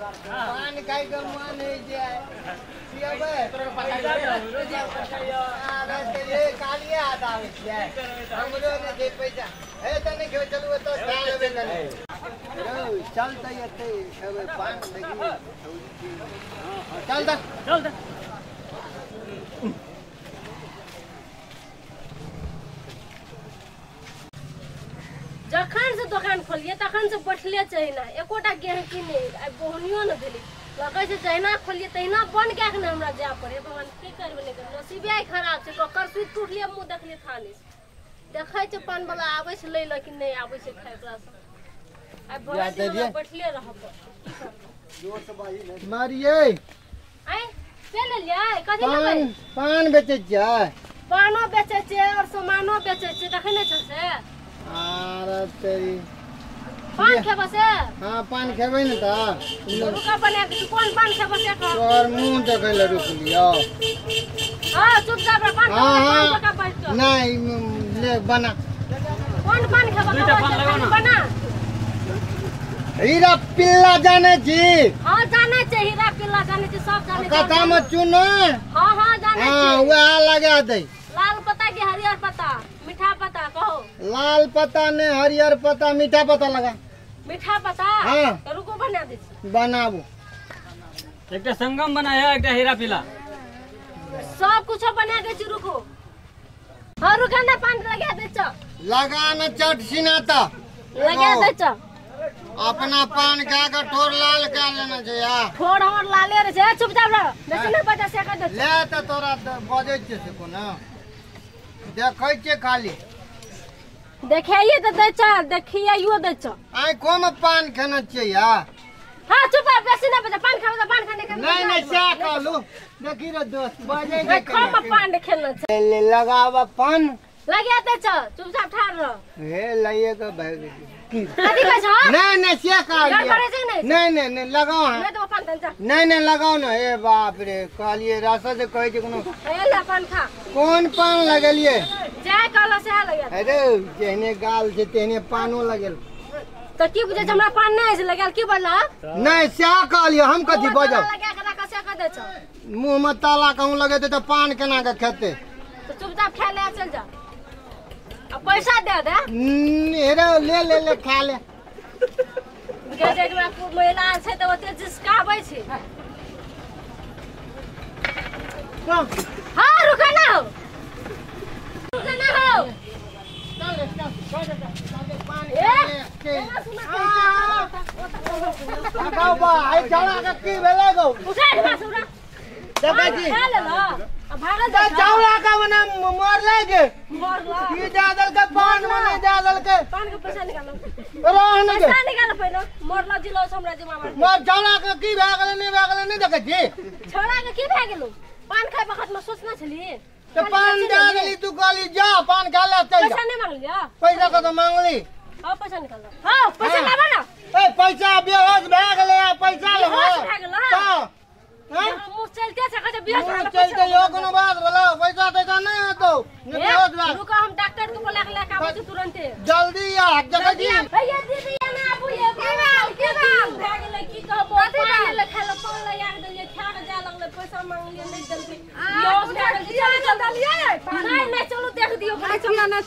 पान खाइ के मन होइ छै पियबै कालिए हाथ आबै छियै हमरो नहि छै पैसा हे तऽ नहि खेबै चलू एतऽ खा लेबै कनि चल तऽ एतै खेबै पान देखी चल तऽ चल तऽ जखन से दोकान खोलिए तखन से बैठले छै ना एकोटा गहकी नहि आइ बोहनियो ने भेलै लगै छै जहिना खोलिए तहिना बन कए के ने हमरा जाय पड़े भगवान की करबै नहि करबै नसीबे आइ खराब छै ककर सुति के उठलियै मुँह देखलियै थाने से देखै छै पान वाला आबै छै लै लए कि नहि आबै छै खाय ओकरा से आइ भरि दिन हमरा बैठले रहऽ पड़तै मारियै आइ से लेलियै कथी लेबै पान बेचै छियै पानो बेचै छियै और सामानो बेचै छियै देखै नहि छौ से आरे तेरी पान खेबऽ से हाँ पान खेबै ने तऽ रुका बना के तू कोन पान खेबऽ से कह तोहर मुँह देखै लए रुकलियौ हाँ चुप जा बड़ा पान हाँ खेबऽ हाँ पान टका बैठ कऽ नहीं ले बना कोन पान खेबऽ दुईटा पान कहबऽ से लगाउ खाली ना। बना हीरा पिल्ला जाने छी हाँ जानै छै हीरा पिल्ला जानै छै सब जानै छै कथा में चुन हाँ हाँ जानै हाँ छै वएह लगा दे लाल पत्ता कि हरियर पत्ता मीठा पत्ता कहो लाल पत्ता ने हरियर पत्ता मीठा पत्ता लगा मीठा पत्ता हाँ। तो रुको बना दै छी बनाबू एकटा संगम बनाया एकटा हीरा पीला सब कुछो बना दै छी रुको हाँ रुका ना पान लगा दै छ लगा न चट सिनाता लगा दै छ अपना पान खा के ठोर लाल कर लेना छै यार ठोर हमर लाले रहे छै चुपचाप रह बेसी नहि बजा से कह दै ले तऽ तोरा बजै छियै से कोनो देखै छियै खाली देखाइए तऽ दै छ देखियो दै छ आइ कोन पान खेने छियै यार हाँ चुप रह बेसी नहि बजा पान खाबे तऽ पान खाने के नहीं नहीं से कहलू देखी रे दोस्त बजै छै खम पान खेलना छै ले लगाब पान लगा दै छ चुपचाप ठाढ़ रह हे लइए के भागि गेली कथी कहै छ नहीं नहीं से कहलियै गड़बड़े छै कि नहि नहीं नहीं नहीं लगाओ हाँ नहि तऽ पान तन जा नहीं नहीं लगाओ ना हे बाप रे कहलियै रसा से कहै छै कोनो ए ले पान खा कोन पान लगेलियै जाय कहला सएह लगा अरे जेहने गाल छै तेहने पानो लगेल तऽ की बुझै छै हमरा पान नहि छै लगायल की बोलला नहीं सएह कहलियै हम कथी बजब लगा के राख से कह दै छ मुँह में ताला कहूँ लगेतै तऽ पान केना के खेतै तऽ चुपचाप खा ले चल जा आ पैसा दे दे हेरे ले ले ले खा ले बुझै छै एकरा महिला छै तऽ ओते जिसकाबै छै हाँ रुका ना हो रुका ना हो ए एना सुना लगाओ बा आइ छौड़ा के की भेलै गौ उठा एहिठमा से उठा देखै छी खा लेलऽ आ भागल तऽ जाइ छौ छौड़ा के मने मरलै गे मरला की दए देलकै पान मने दए देलकै पान के पैसा निकालो रहन गे पैसा निकालो पहिने मरला जिलो से हमरा जिमा मार मोर छौड़ा के की भए गेलै नहि भए गेलै नहि देखै छी छोड़ा के की भए गेलो पान खाय वखत में सोचना छली तऽ पान दए देली तू कहली जा पान खा ले चल जा पैसा नहीं मांगलिया पैसा कतऽ मांगली हाँ पैसा निकालो हाँ पैसा हाँ। लाबा ना ए पैसा बेहोश भए गेलै आ पैसा लेबै बेहोश भए गेलै? तऽ हैं? मुँह चलते छै कहै छै बेहोश भए मुँह गेलै, चलते पैसा इहो कोनो बात भेलौ पैसा तैसा नहि हेतौ नहि बेहोश भए रुको हम डॉक्टर के बोला के लेके आबै छी तुरंते जल्दी आ देखै छी भैया दीदी एना आबू ये की भेल भए गेलै की कहबो पान ले खाय ले पान लगा के देलियै खा के जाय लगलै पैसा मांगलियै नहि देलकै बेहोश भए गेल चलू चलू नहि नहि चलू देख दियौ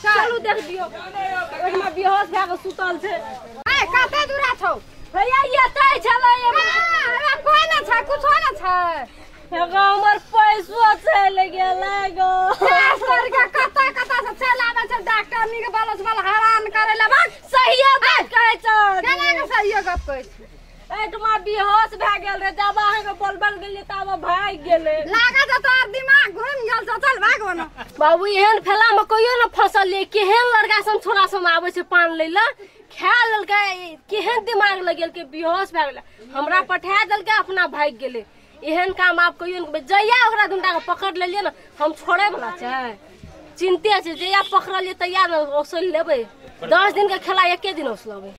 चलू देख दियौ ओहिमे बेहोश भए के सुतल छै ए कते दूरा छौ भैया एतै छलै हमरा कोई ना छै कुछो ना छै एगो हमर पैसो चलि गेलै गो कैश करके कता कता से चल आबै छै डॉक्टर नी के बालस बाल हैरान करे ले भाग सहिए बात कहै छै केना के सहिए गप कहै छै एहिठमा बेहोश भए गेल रहे जब अहाँके बोलबल गेलियै तब भागि गेलै लागत छै तोहर दिमाग घुमि गेल छौ चल भाग ओना बाबू एहन फेला में कहियो न फंसलियै केहन लड़का सब छोरा सब आबै छै पान लै लए खा लेलकै केहन दिमाग लगेलकै बेहोश भए गेलै हमरा पठा देलकै अपना भागि गेलै एहन काम आब कहियो न करबै। जहिया ओकरा दुनटा के पकड़ लेलियै ने हम छोड़े वाला छै चिन्ते छै जहिया पकड़लियै तहिया ने ओसलि लेबै 10 दिन के खेला एके दिन ओसलबै।